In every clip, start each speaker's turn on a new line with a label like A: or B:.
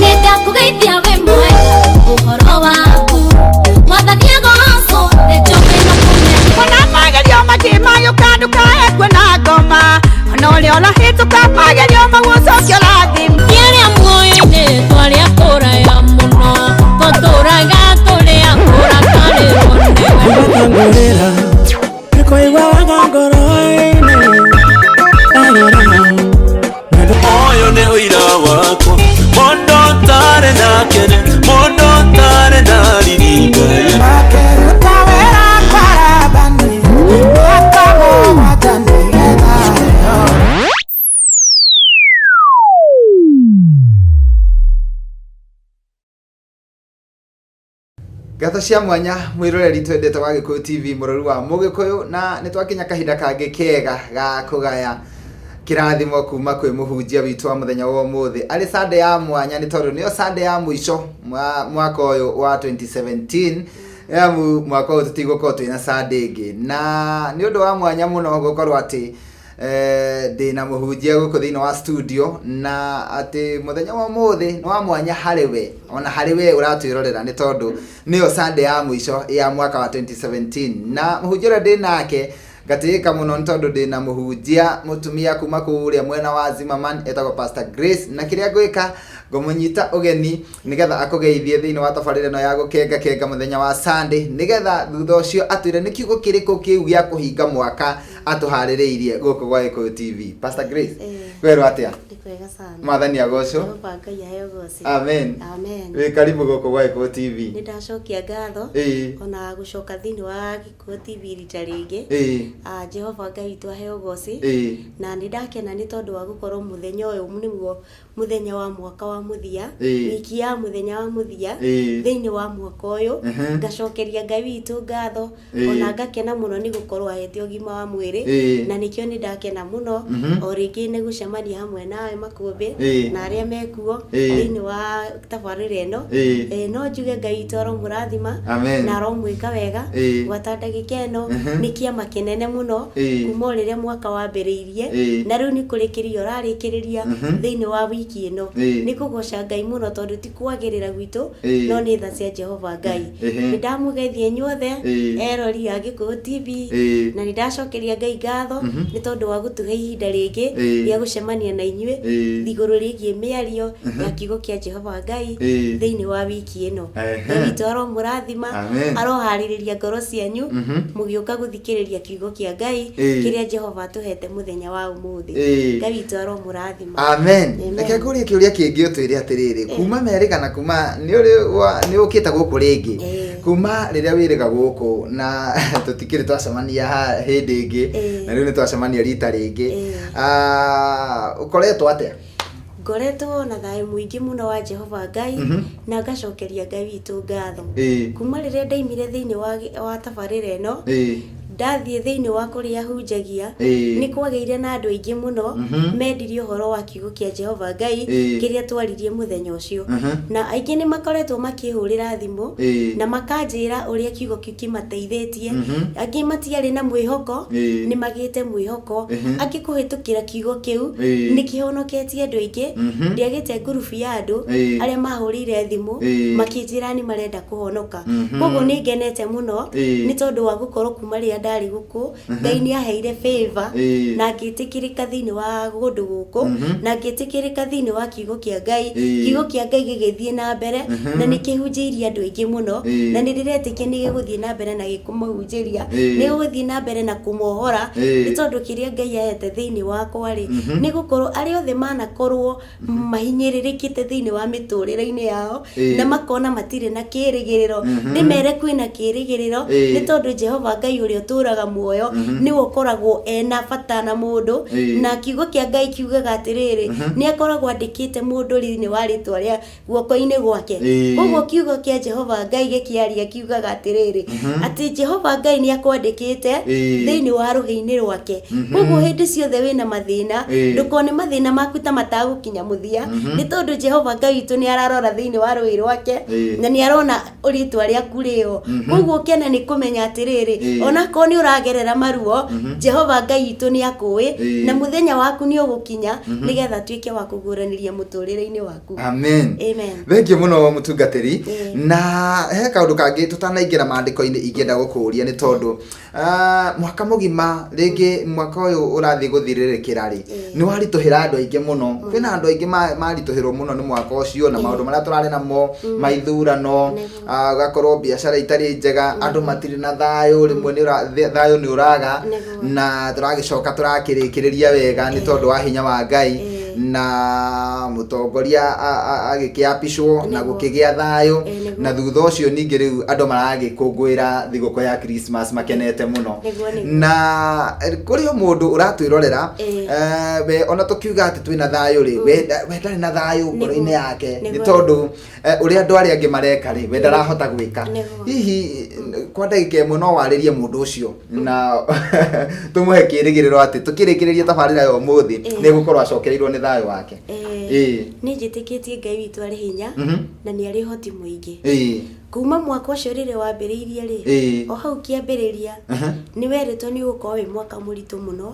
A: Nĩngakũgeithia wĩ mwega ũhoro waku Mwathani agocwo nĩ njũĩ na kũmenya.
B: Ona magerio maingĩ magĩũka ndũkae kuona ngoma ona ũrĩa ũrahĩtũka magerio mau ũcoke ũrathimwo.
A: Ti arĩa muoyo-inĩ twarĩ a kũraya mũno tũtũraga tũrĩ a kũrakarĩrwo nĩwe.
C: Ũgakangũrĩra nĩkũiguaga ngoro-inĩ ndarora wendo
D: Ũyũ nĩ ũira wakwa mũndũ ũtarĩ na kĩene mũndũ ũtarĩ na riri Ngai.
C: Makĩruta wĩra kwa Labani mĩaka mũgwanja nĩgetha aheo.
E: Ngatho cia mwanya mwiroreri twendete wa Gĩkũyũ TV mũrori wa Mũgĩkũyũ na nĩ twakinya kahinda kangĩ kega ga kũgaya kĩrathimo kuma kwĩ mũhunjia witũ wa mũthenya wa ũmũthĩ arĩ Sunday ya mwanya nĩ tondũ nĩyo Sunday ya mũico mwaka ũyũ wa 2017 amu mwaka ũyũ tũtigũkorwo twĩna Sunday ĩngĩ na nĩ ũndũ wa mwanya mũno gũkorwo atĩ ndĩna mũhunjia gũkũ thĩinĩ wa studio na atĩ mũthenya wa ũmũthĩ nĩ wa mwanya harĩ we ona harĩ we ũratwĩrorera nĩ tondũ nĩyo Sunday ya mũico ya mwaka wa 2017 na mũhunjia ũrĩa ndĩ nake ngatĩĩka mũno nĩ tondũ ndĩna mũhunjia mũtumia kuma kũrĩa mwena wa Zimmerman etagwo Pastor Grace na kĩrĩa ngwĩka ngũmũnyita ũgeni nĩgetha akũgeithie thĩinĩ wa tabarĩra ĩno ya gũkenga kenga mũthenya wa Sunday nĩgetha thutha ũcio atwĩre nĩ kiugo kĩrĩkũ kĩu gĩa kũhinga mwaka atũharĩrĩirie gũkũ gwa Gĩkũyũ TV. Pastor Grace, kwerwo atĩa?
F: Nĩ kwega sana.
E: Mwathani agocwo.
F: Jehova Ngai aheo goci.
E: Amen.
F: Amen.
E: Wĩ karibu gũkũ gwa Gĩkũyũ TV.
F: Nĩ ndacokia ngatho ona gũcoka thĩinĩ wa Gĩkũyũ TV rita rĩngĩ. Ah, Jehova Ngai witũ aheo goci. Na nĩ ndakena nĩ tondũ wa gũkorwo mũthenya ũyũ nĩguo mũthenya wa mwaka wa mũthia, wiki ya mũthenya wa mũthia thĩinĩ wa mwaka ũyũ. Ngacokeria Ngai witũ ngatho ona ngakena mũno nĩ gũkorwo ahete ũgima wa mwĩrĩ na nĩkĩo nĩ ndakena mũno o rĩngĩ nĩ gũcemania hamwe nawe Makũmbĩ na arĩa mekuo thĩinĩ wa tabarĩra ĩno. No njuge Ngai witũ aromũrathima na aromwĩka wega gwata ndagĩka ĩno nĩ kĩama kĩnene mũno kuma o rĩrĩa mwaka wambĩrĩirie na rĩu nĩ kũrĩkĩrĩria ũrarĩkĩrĩria thĩinĩ wa wiki ĩno. Nĩ kũgoca Ngai mũno tondũ ti kwagĩrĩra gwitũ no nĩ tha cia Jehova Ngai. Nĩ ndamũgeithia inyuothe erori a Gĩkũyũ TV na nĩ ndacokeria Ngai ngatho nĩ tondũ wa gũtũhe ihinda rĩngĩ rĩa gũcemania na inyuĩ igũrũ rĩgiĩ mĩario ya kiugo kĩa Jehova Ngai thĩinĩ wa wiki ĩno. Ngai witũ aromũrathima, aroharĩrĩria ngoro cianyu mũgĩũka gũthikĩrĩria kiugo kĩa Ngai kĩrĩa Jehova atũhete mũthenya wa ũmũthĩ. Ngai witũ aromũrathima.
E: Amen.
F: Amen.
E: Reke ngũrie kĩũria kĩngĩ ũtwĩre atĩrĩrĩ, kuma merĩga na kuma nĩ ũrĩ nĩ ũkĩte gũkũ rĩngĩ kuma rĩrĩa wĩrĩga gũkũ na tũtikĩrĩ twacemania hĩndĩ ĩngĩ na rĩu nĩ twacemania rita rĩngĩ. Ah, ũkoretwo atĩa?
F: Ngoretwo na thayũ mũingĩ mũno wa Jehova Ngai na ngacokeria Ngai witũ ngatho. Kuma rĩrĩa ndaimire thĩinĩ wa tabarĩra ĩno ndathiĩ thĩinĩ wa kũrĩa hunjagia nĩ kwagĩire na andũ aingĩ mũno mendirie ũhoro wa kiugo kĩa Jehova Ngai kĩrĩa twaririe mũthenya ũcio na aingĩ nĩ makoretwo makĩhũrĩra thimũ na makanjĩra ũrĩa kiugo kĩu kĩmateithĩtie. Angĩ matiarĩ na mwĩhoko nĩ magĩte mwĩhoko, angĩ kũhĩtũkĩra kiugo kĩu nĩ kĩhonoketie andũ aingĩ. Ndiagĩte ngurubu ya andũ arĩa mahũrĩire thimũ makĩnjĩra nĩ marenda kũhonoka. Koguo nĩ ngenete mũno nĩ tondũ wa gũkorwo kuma rĩrĩa ndarĩ gũkũ Ngai nĩ aheire favor na ngĩtĩkĩrĩka thĩinĩ wa kũndũ gũkũ na ngĩtĩkĩrĩka thĩinĩ wa kiugo kĩa Ngai. Kiugo kĩa Ngai gĩgĩthiĩ na mbere na nĩ kĩhunjĩirie andũ aingĩ mũno na nĩ ndĩretĩkia nĩ gĩgũthiĩ na mbere na gĩkũmahunjĩria, nĩ gĩgũthiĩ na mbere na kũmohora nĩ tondũ kĩrĩa Ngai ahete thĩinĩ wakwa rĩ nĩ gũkorwo arĩa othe manakorwo mahinyĩrĩrĩkĩte thĩinĩ wa mĩtũrĩre-inĩ yao na makona matirĩ na kĩrĩgĩrĩro, ndĩmere kwĩna kĩrĩgĩrĩro nĩ tondũ Jehova Ngai ũrĩa ũtũraga muoyo nĩwe ũkoragwo ena bata na mũndũ na kiugo kĩa Ngai kiugaga atĩrĩrĩ, nĩ akoragwo andĩkĩte mũndũ thĩinĩ wa rĩtwa rĩa guoko-inĩ gwake. Koguo kiugo kĩa Jehova Ngai gĩkĩaria kiugaga atĩrĩrĩ, atĩ Jehova Ngai nĩ akwandĩkĩte thĩinĩ wa rũhĩ-inĩ rwake. Koguo hĩndĩ ciothe wĩna mathĩna, ndũkone mathĩna maku ta matagũkinya mũthia, nĩ tondũ Jehova Ngai witũ nĩ ararora thĩinĩ wa rũhĩ rwake na nĩ arona rĩtwa rĩaku rĩho. Koguo kena nĩ kũmenya atĩrĩrĩ, onakorwo Angĩkorwo nĩ ũragerera maruo, Jehova Ngai witũ nĩ akũĩ, na mũthenya waku nĩ ũgũkinya, nĩgetha atuĩke wa kũguũranĩria mũtũrĩre-inĩ waku.
E: Amen.
F: Amen.
E: Thengiũ mũno mũtungatĩri.
F: Ĩĩ.
E: Na he kaũndũ kangĩ tũtanaingĩra maandĩko-inĩ ingĩenda gũkũria, nĩ tondũ mwaka mũgima, rĩngĩ mwaka ũyũ ũrathiĩ gũthirĩrĩkĩra rĩ, nĩ waritũhĩra andũ aingĩ mũno. Kwĩna andũ aingĩ maritũhĩrwo mũno nĩ mwaka ũcio na maũndũ marĩa tũrarĩ namo ma ithurano, ũgakorwo biacara itarĩ njega, andũ matirĩ na thayũ, rĩmwe thayũ nĩ ũraga. Na tũragĩcoka tũrakĩrĩkĩrĩria wega nĩ tondũ wa hinya wa Ngai, na mũtongoria agĩkĩapishwo na gũkĩgĩa thayũ. Na thutha ũcio ningĩ rĩu andũ maragĩkũngũĩra thigũkũ ya Christmas makenete mũno.
F: Nĩguo, nĩguo.
E: Na kũrĩ o mũndũ ũratwĩrorera, we ona tũkiuga atĩ twĩna thayũ rĩ, we ndarĩ na thayũ ngoro-inĩ yake, nĩ tondũ ũrĩa andũ arĩa angĩ mareka rĩ, we ndarahota gwĩka. Hihi kwa ndagĩka ĩmwe no warĩrie mũndũ ũcio na tũmũhe kĩrĩgĩrĩro atĩ tũkĩrĩkĩrĩria tabarĩra ya ũmũthĩ nĩ egũkorwo acokereirwo nĩ thayũ wake?
F: Nĩ njĩtĩkĩtie Ngai witũ arĩ hinya na nĩ arĩ ũhoti mũingĩ. Kuma mwaka ũcio rĩrĩa wambĩrĩirie rĩ, o hau kĩambĩrĩria nĩ werĩtwo nĩ ũgũkorwo wĩ mwaka mũritũ mũno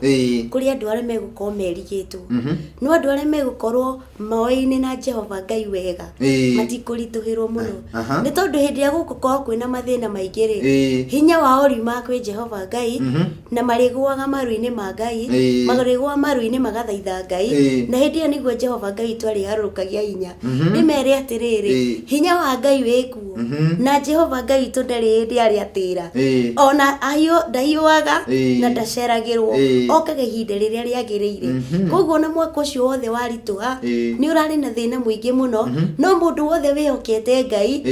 F: kũrĩ andũ arĩa megũkorwo merigĩtwo. No andũ arĩa megũkorwo moaine na Jehova Ngai wega matikũritũhĩrwo mũno, nĩ tondũ hĩndĩ ĩrĩa gũgũkorwo kwĩna mathĩna maingĩ rĩ, hinya wao ũriumaga kwĩ Jehova Ngai, na marĩgũaga maru-inĩ ma Ngai, marĩgũa maru-inĩ magathaitha Ngai, na hĩndĩ ĩyo nĩguo Jehova Ngai witũ arĩharũrũkagia hinya. Ndĩmere atĩrĩrĩ, hinya wa Ngai wĩkuo, na Jehova Ngai witũ ndarĩ hĩndĩ arĩ atĩra, ona ndahiũaga na ndaceragĩrwo, okaga ihinda rĩrĩa rĩagĩrĩire. Koguo ona mwaka ũcio wothe waritũha, nĩ ũrarĩ na thĩna mũingĩ mũno, no mũndũ wothe wĩhokete Ngai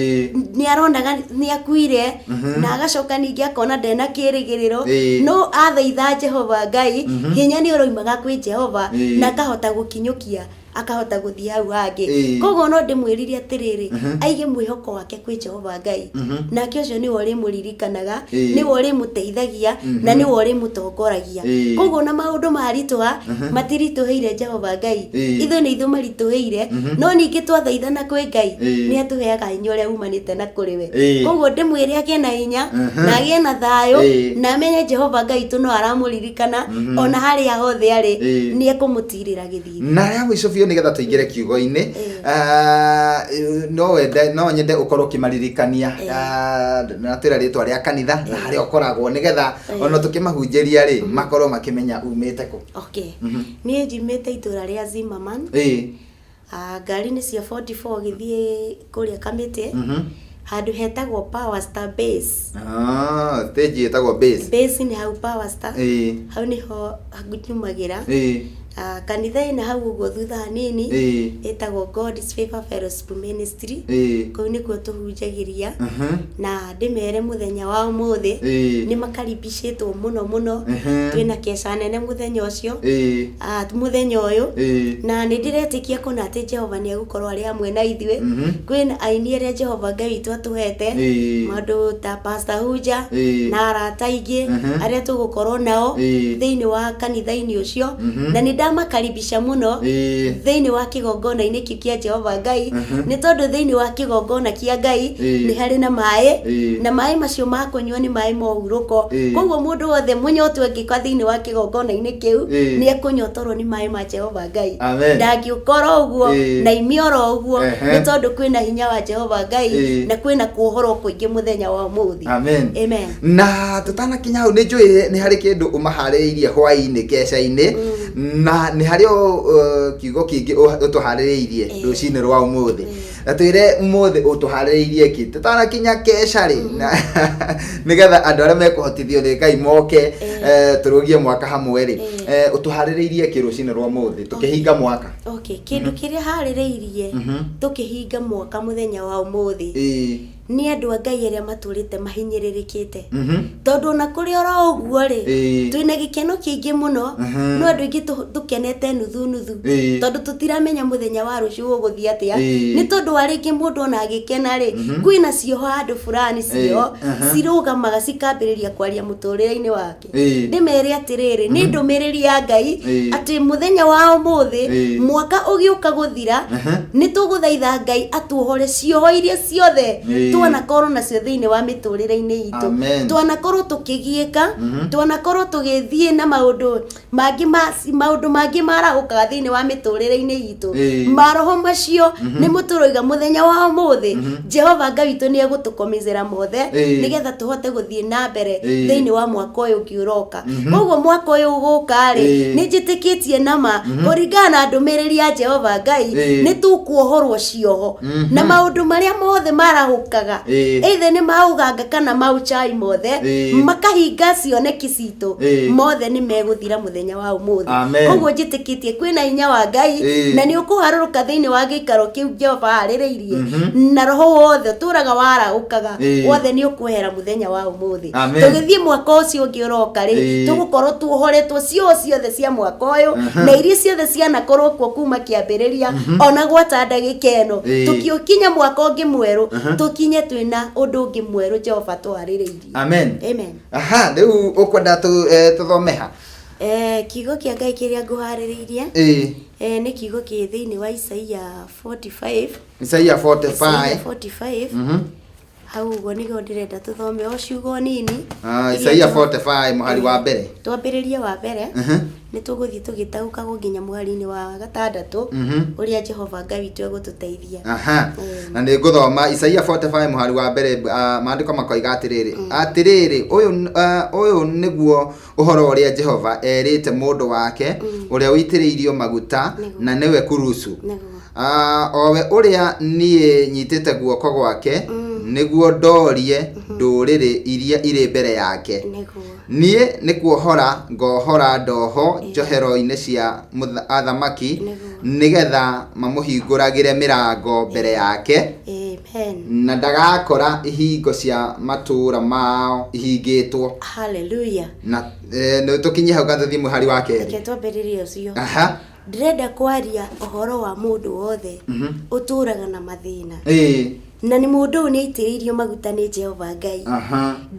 F: nĩ aronaga nĩ akuire, na agacoka ningĩ akona ndena kĩrĩgĩrĩro, no athaitha Jehova Ngai, hinya nĩ ũroimaga kwĩ Jehova, na akahota gũkinyũkia, akahota gũthiĩ hau hangĩ. Koguo no ndĩmwĩrire atĩrĩrĩ, aige mwĩhoko wake kwĩ Jehova Ngai, nake ũcio nĩwe ũrĩmũririkanaga, nĩwe ũrĩmũteithagia, na nĩwe ũrĩmũtongoragia. Koguo na maũndũ maritũha, matiritũhĩire Jehova Ngai, ithuĩ nĩ ithuĩ maritũhĩire, no ningĩ twathaithana kwĩ Ngai, nĩ atũheaga hinya ũrĩa umanĩte na kũrĩ we. Koguo ndĩmwĩre agĩe na hinya na agĩe na thayũ, na amenye Jehova Ngai witũ no aramũririkana ona harĩa hothe arĩ, nĩ ekũmũtirĩra gĩthithi.
E: Na ya mũico biũ, nĩgetha tũingĩre kiugo-inĩ, no wende, no nyende ũkorwo ũkĩmaririkania na twĩra rĩtwa rĩa kanitha na harĩa ũkoragwo, nĩgetha ona tũkĩmahunjĩria rĩ, makorwo makĩmenya umĩte kũ.
F: Okay. Niĩ njumĩte itũra rĩa Zimmerman. Ngari nĩ cia 44 gĩthiĩ kũrĩa Kamĩtĩ, handũ hetagwo Power Star Base.
E: Ah, stage ĩtagwo Base.
F: Base nĩ hau Power Star. Hau nĩho nyumagĩra. Kanitha ĩna hau ũguo thutha hanini, ĩtagwo God's Favor Fellowship Ministry. Kũu nĩkuo tũhunjagĩria. Na ndĩmere mũthenya wa ũmũthĩ nĩ makaribicĩtwo mũno mũno. Twĩna keca nene mũthenya ũcio, mũthenya ũyũ, na nĩ ndĩretĩkia kũna atĩ Jehova nĩ egũkorwo arĩ hamwe na ithuĩ. Kwĩna aini arĩa Jehova Ngai witũ atũhete, maũndũ ta Pastor Hunja na arata aingĩ arĩa tũgũkorwo nao thĩinĩ wa kanitha-inĩ ũcio, na nĩ ndamakaribisha mũno thĩinĩ wa kĩgongona-inĩ kĩu kĩa Jehova Ngai, nĩ tondũ thĩinĩ wa kĩgongona kĩa Ngai nĩ harĩ na maĩ, na maĩ macio ma kũnyua nĩ maĩ ma ũhurũko. Koguo mũndũ wothe mũnyotu angĩka thĩinĩ wa kĩgongona-inĩ kĩu, nĩ ekũnyotorwo nĩ maĩ ma Jehova Ngai.
E: Amen.
F: Ndangĩũka oro ũguo, na ime oro ũguo, nĩ tondũ kwĩna hinya wa Jehova Ngai, na kwĩna kuohorwo kũingĩ mũthenya wa ũmũthĩ.
E: Amen.
F: Amen.
E: Na tũtanakinya hau, nĩ njũĩ nĩ harĩ kĩndũ ũmaharĩrĩirie hwaĩ-inĩ keca-inĩ, na nĩ harĩ o kiugo kĩngĩ ũtũharĩrĩirie rũcinĩ rwa ũmũthĩ. Na twĩre ũmũthĩ ũtũharĩrĩirie kĩ tũtanakinya keca rĩ, na nĩgetha andũ arĩa mekũhotithio nĩ Ngai moke, tũrũgie mwaka hamwe rĩ, ũtũharĩrĩirie kĩ rũcinĩ rwa ũmũthĩ tũkĩhinga mwaka?
F: Okay, kĩndũ kĩrĩa harĩrĩirie tũkĩhinga mwaka mũthenya wa ũmũthĩ nĩ andũ a Ngai arĩa matũrĩte mahinyĩrĩrĩkĩte, tondũ ona kũrĩ oro ũguo rĩ, twĩna gĩkeno kĩingĩ mũno, no andũ aingĩ tũkenete nuthu nuthu, tondũ tũtiramenya mũthenya wa rũciũ ũgũthiĩ atĩa, nĩ tondũ wa rĩngĩ mũndũ ona agĩkena rĩ, kwĩna cioho handũ fulani, cioho cirũgamaga cikambĩrĩria kwaria mũtũrĩre-inĩ wake. Ndĩmere atĩrĩrĩ, nĩ ndũmĩrĩri ya Ngai atĩ mũthenya wa ũmũthĩ, mwaka ũgĩũka gũthira, nĩ tũgũthaitha Ngai atuohore cioho iria ciothe. Twanakorwo nacio thĩinĩ wa mĩtũrĩre-inĩ itũ.
E: Amen.
F: Twanakorwo tũkĩgiĩka, twanakorwo tũgĩthiĩ na maũndũ mangĩ maũndũ mangĩ marahũkaga thĩinĩ wa mĩtũrĩre-inĩ itũ. Maroho macio nĩmo tũroiga mũthenya wa ũmũthĩ Jehova Ngai witũ nĩ egũtũkomicĩra mothe, nĩgetha tũhote gũthiĩ na mbere thĩinĩ wa mwaka ũyũ ũngĩ ũroka. Koguo mwaka ũyũ ũgũka rĩ, nĩ njĩtĩkĩtie nama kũringana na ndũmĩrĩri ya Jehova Ngai, nĩ tũkuohorwo cioho na maũndũ marĩa mothe marahũkaga, either nĩ ma ũganga kana ma ũchai mothe, makahinga cioneki citũ, mothe nĩ megũthira mũthenya wa ũmũthĩ.
E: Amen.
F: Koguo njĩtĩkĩtie kwĩna hinya wa Ngai, na nĩ ũkũharũrũka thĩinĩ wa gĩikaro kĩu Jehova harĩrĩirie, na roho wothe ũtũraga warahũkaga wothe nĩ ũkwehera mũthenya wa ũmũthĩ.
E: Amen.
F: Tũgĩthiĩ mwaka ũcio ũngĩ ũroka rĩ, tũgũkorwo tuohoretwo cioho ciothe cia mwaka ũyũ, na iria ciothe cianakorwo kuo kuma kĩambĩrĩria ona gwata ndagĩka ĩno. Tũkĩũkinya mwaka ũngĩ mwerũ, tũkinye twĩna ũndũ ũngĩ mwerũ Jehova tũharĩrĩirie.
E: Amen.
F: Amen.
E: Aha, rĩu ũkwenda tũthome ha?
F: Kiugo kĩa Ngai kĩrĩa ngũharĩrĩirie nĩ kiugo kĩ thĩinĩ wa Isaia 45.
E: Isaia 45.
F: Isaia 45. Hau ũguo nĩguo ndĩrenda tũthome o ciugo nini.
E: Isaia 45 mũhari wa mbere.
F: Twambĩrĩrie wa mbere. Nĩ tũgũthiĩ tũgĩtaũkagwo nginya mũhari-inĩ wa gatandatũ, ũrĩa Jehova Ngai witũ egũtũteithia.
E: Aha. Na nĩ ngũthoma Isaia 45 mũhari wa mbere, maandĩko makoiga atĩrĩrĩ, atĩrĩrĩ, ũyũ nĩguo ũhoro ũrĩa Jehova erĩte mũndũ wake ũrĩa ũitĩrĩirio maguta, na nĩwe Kurusu, owe ũrĩa niĩ nyitĩte guoko gwake nĩguo ndoorie ndũrĩrĩ iria irĩ mbere yake. Niĩ nĩ kuohora ngohora ndoho njohero-inĩ cia athamaki, nĩgetha mamũhingũragĩre mĩrango mbere yake.
F: Amen.
E: Na ndagakora ihingo cia matũũra mao ihingĩtwo.
F: Hallelujah.
E: Na nĩ tũkinye hau gathiĩ mũhari wa kerĩ.
F: Reke twambĩrĩrie ũcio.
E: Aha.
F: Ndĩrenda kwaria ũhoro wa mũndũ wothe ũtũũraga na mathĩna. Na nĩ mũndũ ũyũ nĩ aitĩrĩirio maguta nĩ Jehova Ngai.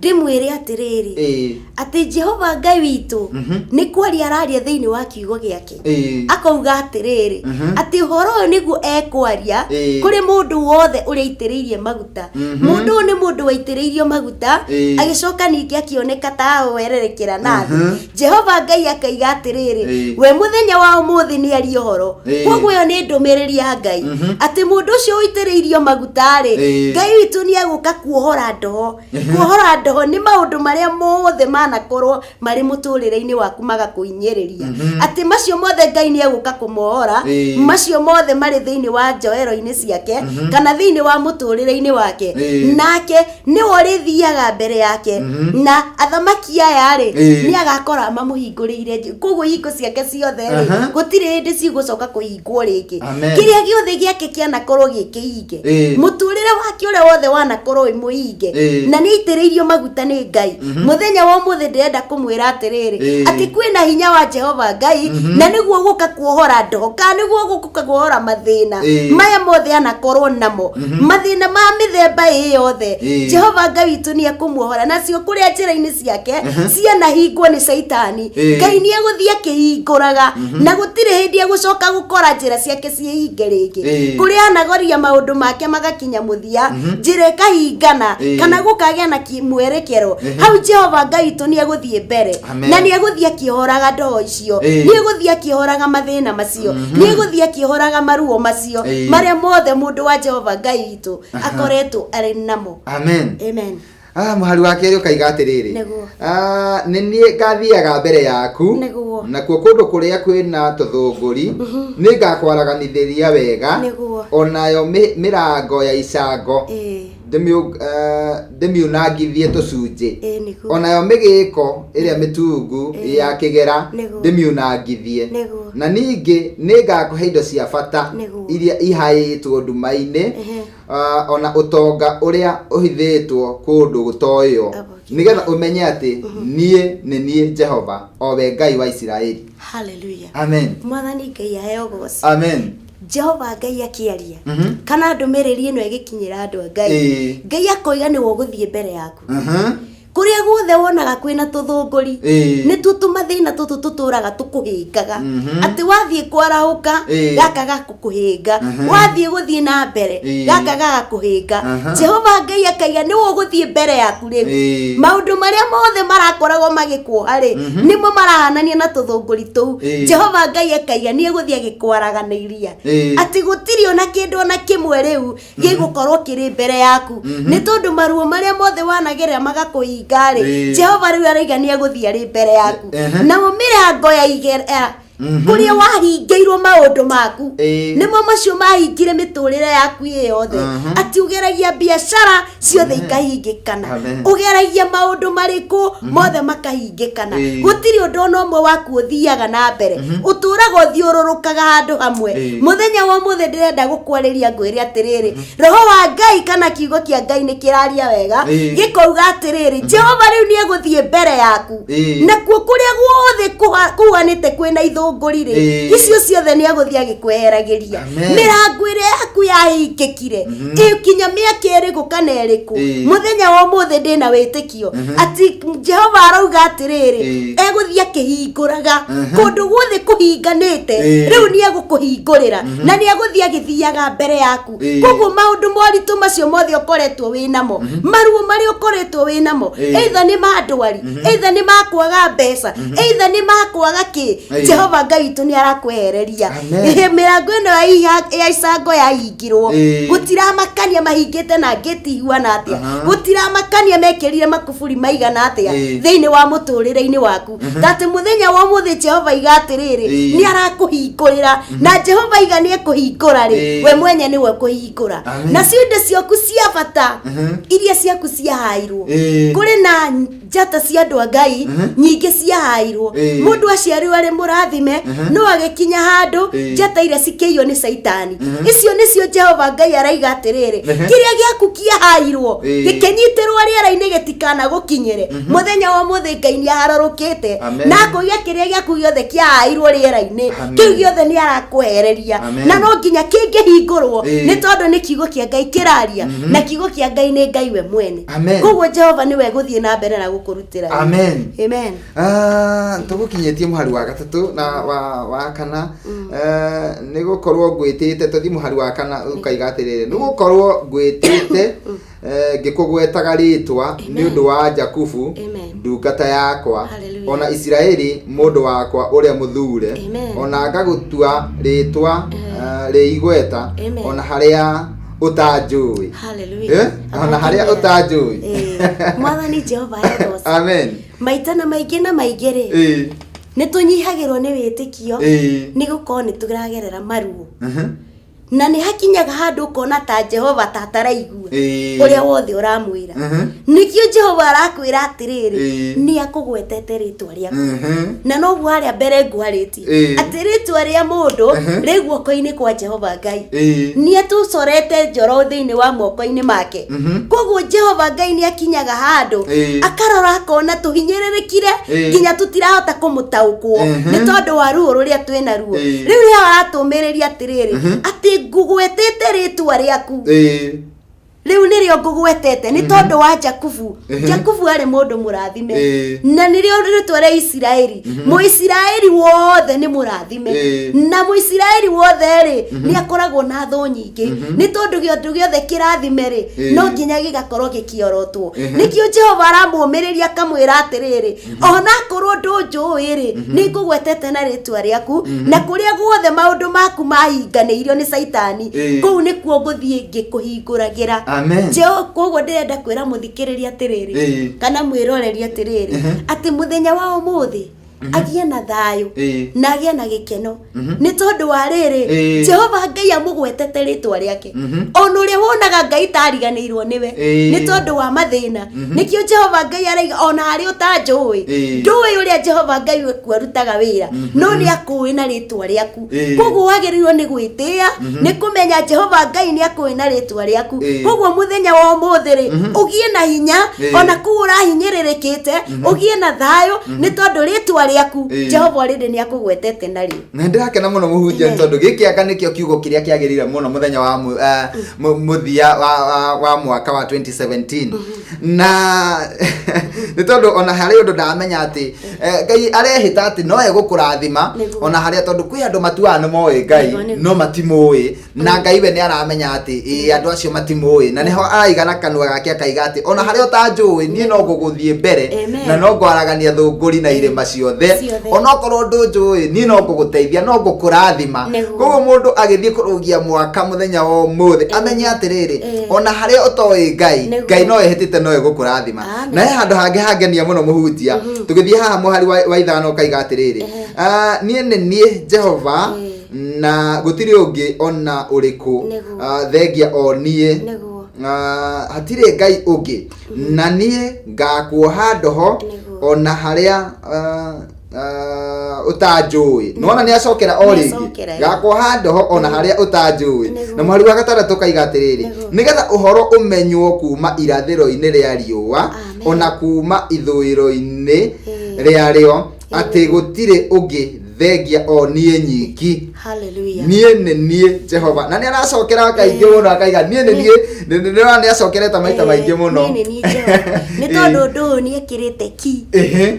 F: Ndĩmwĩre atĩrĩrĩ, atĩ Jehova Ngai witũ nĩ kwaria araria thĩinĩ wa kiugo gĩake. Akauga atĩrĩrĩ, atĩ ũhoro ũyũ nĩguo ekwaria kũrĩ mũndũ wothe ũrĩa aitĩrĩirie maguta. Mũndũ ũyũ nĩ mũndũ waitĩrĩirio maguta, agĩcoka ningĩ akĩoneka ta awererekera na thĩ. Jehova Ngai akaiga atĩrĩrĩ, we mũthenya wa ũmũthĩ nĩ arie ũhoro. Koguo ĩyo nĩ ndũmĩrĩri ya Ngai, atĩ mũndũ ũcio ũitĩrĩirio maguta rĩ, Ngai witũ nĩ egũka kuohora ndoho. Kuohora ndoho nĩ maũndũ marĩa mothe manakorwo marĩ mũtũrĩre-inĩ waku magakũhinyĩrĩria, atĩ macio mothe Ngai nĩ egũka kũmohora, macio mothe marĩ thĩinĩ wa njohero-inĩ ciake kana thĩinĩ wa mũtũrĩre-inĩ wake. Nake nĩwe ũrĩthiaga mbere yake, na athamaki aya rĩ, nĩ agakora mamũhingũrĩire koguo ihingo ciake ciothe rĩ, gũtirĩ hĩndĩ cigũcoka kũhingwo rĩngĩ.
E: Amen.
F: Kĩrĩa gĩothe gĩake kĩanakorwo gĩ kĩhinge, mũtũrĩre wake ũrĩa wothe wanakorwo wĩ mũhinge, na nĩ aitĩrĩirio maguta nĩ Ngai. Mũthenya wa ũmũthĩ ndĩrenda kũmwĩra atĩrĩrĩ, atĩ kwĩna hinya wa Jehova Ngai, na nĩguo gũka kuohora ndoho, kana nĩguo gũka kuohora mathĩna maya mothe anakorwo namo, mathĩna ma mĩthemba ĩ yothe. Jehova Ngai witũ nĩ ekũmuohora nacio kũrĩa njĩra-inĩ ciake cianahingwo nĩ Caitani. Ngai nĩ egũthiĩ akĩhingũraga, na gũtirĩ hĩndĩ egũcoka gũkora njĩra ciake ciĩhinge rĩngĩ. Kũrĩa anagoria maũndũ make magakinya mũthia, njĩra ĩkahingana, kana gũkagĩa na mwerekero, hau Jehova Ngai witũ nĩ egũthiĩ mbere.
E: Amen.
F: Na nĩ egũthiĩ akĩohoraga ndoho icio, nĩ egũthiĩ akĩohoraga mathĩna macio, nĩ egũthiĩ akĩohoraga maruo macio marĩa mothe mũndũ wa Jehova Ngai witũ akoretwo arĩ namo.
E: Amen.
F: Amen.
E: Mũhari wa kerĩ ũkaiga atĩrĩrĩ,
F: Nĩguo.
E: Nĩ niĩ ngathiaga mbere yaku.
F: Nĩguo.
E: Nakuo kũndũ kũrĩa kwĩna tũthũngũri nĩ ngakwaraganithĩria wega.
F: Nĩguo.
E: Onayo mĩrango ya icango ndĩmiunangithie tũcunjĩ.
F: Nĩguo.
E: Onayo mĩgĩko ĩrĩa mĩtungu ya kĩgera
F: Nĩguo.
E: ndĩmiunangithie.
F: Nĩguo.
E: Na ningĩ nĩ ngakũhe indo cia bata
F: Nĩguo.
E: iria ihaĩtwo nduma-inĩ, ona ũtonga ũrĩa ũhithĩtwo kũndũ gũtoĩo, nĩgetha ũmenye atĩ niĩ nĩ niĩ Jehova, o we Ngai wa Isiraeli.
F: Hallelujah.
E: Amen.
F: Mwathani Ngai aheo ũgoci.
E: Amen.
F: Jehova Ngai akĩaria, kana ndũmĩrĩri ĩno ĩgĩkinyĩra andũ a Ngai, Ngai akoiga nĩwe ũgũthiĩ mbere yaku. Kũrĩa guothe wonaga kwĩna tũthũngũri, nĩtuo tũmathĩna tũtũ tũtũraga tũkũhĩngaga. Atĩ wathiĩ kwarahũka, gaka gakũkũhĩnga, wathiĩ gũthiĩ na mbere, gaka gagakũhĩnga. Jehova Ngai akaiga nĩwe ũgũthiĩ mbere yaku rĩu. Maũndũ marĩa mothe marakoragwo magĩkuoha rĩ, nĩmo marahanania na tũthũngũri tũu. Jehova Ngai akaiga nĩ egũthiĩ agĩkwaraganĩiria. Atĩ gũtirĩ ona kĩndũ ona kĩmwe rĩu gĩgũkorwo kĩrĩ mbere yaku, nĩ tondũ maruo marĩa mothe wanagerera magakũhinga rĩ, Jehova rĩu araiga nĩ egũthiĩ arĩ mbere yaku. Namo mĩrango ya igera kũrĩa wahingĩirwo maũndũ maku, nĩmo macio mahingire mĩtũrĩre yaku ĩ yothe. Atĩ ũgeragia biacara ciothe ikahingĩkana, ũgeragia maũndũ marĩkũ mothe makahingĩkana, gũtirĩ ũndũ ona ũmwe waku ũthiaga na mbere, ũtũraga ũthiũrũrũkaga handũ hamwe. Mũthenya wa ũmũthĩ ndĩrenda gũkwarĩria ngwĩre atĩrĩrĩ, roho wa Ngai kana kiugo kĩa Ngai nĩ kĩraria wega, gĩkauga atĩrĩrĩ, Jehova rĩu nĩ egũthiĩ mbere yaku, nakuo kũrĩa guothe kuhanĩte kwĩna ithũngũri rĩ, icio ciothe nĩ egũthiĩ agĩkweheragĩria. Mĩrango ĩrĩa yaku yahingĩkire ĩkinya mĩaka ĩrĩkũ kana ĩrĩkũ, mũthenya wa ũmũthĩ ndĩna wĩtĩkio atĩ Jehova arauga atĩrĩrĩ, egũthiĩ akĩhingũraga kũndũ guothe kũhinganĩte. Rĩu nĩ egũkũhingũrĩra na nĩ egũthiĩ agĩthiaga mbere yaku. Koguo maũndũ moritũ macio mothe ũkoretwo wĩ namo, maruo marĩa ũkoretwo wĩ namo, either nĩ ma ndwari, either nĩ ma kwaga mbeca, either nĩ ma kwaga kĩ, Jehova Ngai witũ nĩ arakwehereria. Ĩhĩ, mĩrango ĩno ya icango yahingirwo, gũtiramakania mahingĩte na ngĩti ihuana atĩa, gũtiramakania mekĩrire makuburi maigana atĩa thĩinĩ wa mũtũrĩre-inĩ waku, ta atĩ mũthenya wa ũmũthĩ Jehova iga atĩrĩrĩ, nĩ arakũhingũrĩra. Na Jehova iga nĩ ekũhingũra rĩ, we mwenye nĩwe ũkũhingũra. Nacio indo ciaku cia bata iria ciaku ciahairwo, kũrĩ na njata cia andũ a Ngai nyingĩ ciahairwo. Mũndũ aciarirwo arĩ mũrathime, no agĩkinya handũ njata iria cikĩiywo nĩ Caitani. Icio nĩcio Jehova Ngai araiga atĩrĩrĩ, kĩrĩa gĩaku kĩahairwo gĩkĩnyitĩrwo rĩera-inĩ gĩtikana gũkinyĩre. Mũthenya wa ũmũthĩ Ngai nĩ aharũrũkĩte na akauga kĩrĩa gĩaku gĩothe kĩahairwo rĩera-inĩ, kĩu gĩothe nĩ arakwehereria. Na no nginya kĩngĩhingũrwo, nĩ tondũ nĩ kiugo kĩa Ngai kĩraria, na kiugo kĩa Ngai nĩ Ngai we mwene. Koguo Jehova nĩwe gũthiĩ na mbere na gũkũrutĩra wĩra.
E: Amen.
F: Amen.
E: Ah, tũgũkinyĩtie mũhari wa gatatũ na wa kana. Eh, nĩ gũkorwo ngwĩtĩte, tũthiĩ mũhari wa kana, ũkaiga atĩrĩrĩ, nĩ gũkorwo ngwĩtĩte, eh, ngĩkũgwetaga rĩtwa nĩ ũndũ wa Jakubu ndungata yakwa,
F: Hallelujah.
E: ona Isiraeli mũndũ wakwa ũrĩa mũthure, ona ngagũtua rĩtwa, eh, rĩ igweta, ona harĩa ũtanjũĩ.
F: Hallelujah.
E: Eh? Ona harĩa ũtanjũĩ.
F: Mwathani Jehova arogoca.
E: Amen.
F: Maita na maingĩ na maingĩ rĩ, nĩ tũnyihagĩrwo nĩ wĩtĩkio, nĩ gũkorwo nĩ tũragerera maruo, na nĩ hakinyaga handũ ũkona ta Jehova ta ataraigua ũrĩa wothe ũramwĩra. Nĩkĩo Jehova arakwĩra atĩrĩrĩ, nĩ akũgwetete rĩtwa rĩaku. Na noguo harĩa mbere ngwarĩtie, atĩ rĩtwa rĩa mũndũ rĩ guoko-inĩ kwa Jehova Ngai. Nĩ atũcorete njoro thĩinĩ wa moko-inĩ make. Koguo Jehova Ngai nĩ akinyaga handũ akarora akona tũhinyĩrĩrĩkire nginya tũtirahota kũmũtaũkwo nĩ tondũ wa ruo rũrĩa twĩ naruo. Rĩu nĩ aratũmĩrĩria atĩrĩrĩ, atĩ ngũgwetete rĩtwa rĩaku. Rĩu nĩrĩo ngũgwetete nĩ tondũ wa Jakubu. Jakubu arĩ mũndũ mũrathime, na nĩrĩo rĩtwa rĩa Isiraeli. Mũisiraeli wothe nĩ mũrathime, na Mũisiraeli wothe rĩ, nĩ akoragwo na thũ nyingĩ, nĩ tondũ kĩndũ gĩothe kĩrathime rĩ, no nginya gĩgakorwo gĩkĩorotwo. Nĩkĩo Jehova aramũmĩrĩria akamwĩra atĩrĩrĩ, ona akorwo ndũnjũĩ rĩ, nĩ ngũgwetete na rĩtwa rĩaku, na kũrĩa guothe maũndũ maku mahinganĩirio nĩ Caitani, kũu nĩkuo ngũthiĩ ngĩkũhingũragĩra.
E: Amen.
F: Koguo ndĩrenda kwĩra mũthikĩrĩria atĩrĩrĩ, kana mwĩroreri atĩrĩrĩ, atĩ mũthenya wa ũmũthĩ agĩe na thayũ na agĩe na gĩkeno, nĩ tondũ wa rĩrĩ, Jehova Ngai amũgwetete rĩtwa rĩake. Ona ũrĩa wonaga Ngai tariganĩirwo nĩwe nĩ tondũ wa mathĩna, nĩkĩo Jehova Ngai araiga ona harĩa ũtanjũĩ, ndũĩ ũrĩa Jehova Ngai waku arutaga wĩra, no nĩ akũĩ na rĩtwa rĩaku. Koguo wagĩrĩirwo nĩ gwĩtĩĩa nĩ kũmenya Jehova Ngai nĩ akũĩ na rĩtwa rĩaku. Koguo mũthenya wa ũmũthĩ rĩ, ũgĩe na hinya, ona kũu ũrahinyĩrĩrĩkĩte ũgĩe na thayũ, nĩ tondũ rĩtwa rĩaku Jehova already nĩ akũgwetete narĩo.
E: Na ndĩrakena mũno mũhunjia, nĩ tondũ gĩkĩ anga nĩkĩo kiugo kĩrĩa kĩagĩrĩire mũno mũthenya wa mũthia wa mwaka wa 2017. Na nĩ tondũ ona harĩ ũndũ ndamenya atĩ Ngai arehĩta atĩ no egũkũrathima. Ona harĩa tondũ kwĩ andũ matuaga nĩ moĩ Ngai,
F: Nĩguo.
E: no matimũĩ, na Ngai we nĩ aramenya atĩ ĩĩ, andũ acio matimũĩ, na nĩho araiga na kanua gake akaiga atĩ ona harĩa ũtanjũĩ, niĩ no ngũgũthiĩ mbere.
F: Amen.
E: Na no ngwaragania thũngũri na irĩma ciothe.
F: Ciothe.
E: Onokorwo ndũnjũĩ, niĩ no ngũgũteithia, no ngũkũrathima. Koguo mũndũ agĩthiĩ kũrũgia mwaka mũthenya wa ũmũthĩ, amenye atĩrĩrĩ, ona harĩa ũtoĩ Ngai, Ngai no ehĩtĩte no egũkũrathima.
F: Amen.
E: Na he handũ hangĩ hangenia mũno, mũhunjia. Tũgĩthiĩ haha mũhari wa 5, ũkaiga atĩrĩrĩ, "Ah, niĩ nĩ niĩ Jehova na gũtirĩ ũngĩ ona ũrĩkũ, Ah, thengia o niĩ. Ah, hatirĩ Ngai ũngĩ, na niĩ ngakuoha ndoho ona harĩa ũtanjũĩ." Nĩwona nĩ acokera o rĩngĩ.
F: Nĩacokera, ĩ.
E: Ngakuoha ndoho ona harĩa ũtanjũĩ. Na mũhari wa 6 kaiga atĩrĩrĩ, nĩgetha ũhoro ũmenywo kuma irathĩro-inĩ rĩa riũa, ona kuma ithũĩro-inĩ rĩarĩo, atĩ gũtirĩ ũngĩ thengia o niĩ nyiki.
F: Hallelujah.
E: Niĩ nĩ niĩ Jehova. Na nĩ aracokera kaingĩ mũno, akaiga niĩ nĩ niĩ. Nĩ nĩ acokerete maita maingĩ mũno.
F: Niĩ nĩ niĩ Jehova. Nĩ tondũ ũndũ ũyũ nĩ ekĩrĩte ki,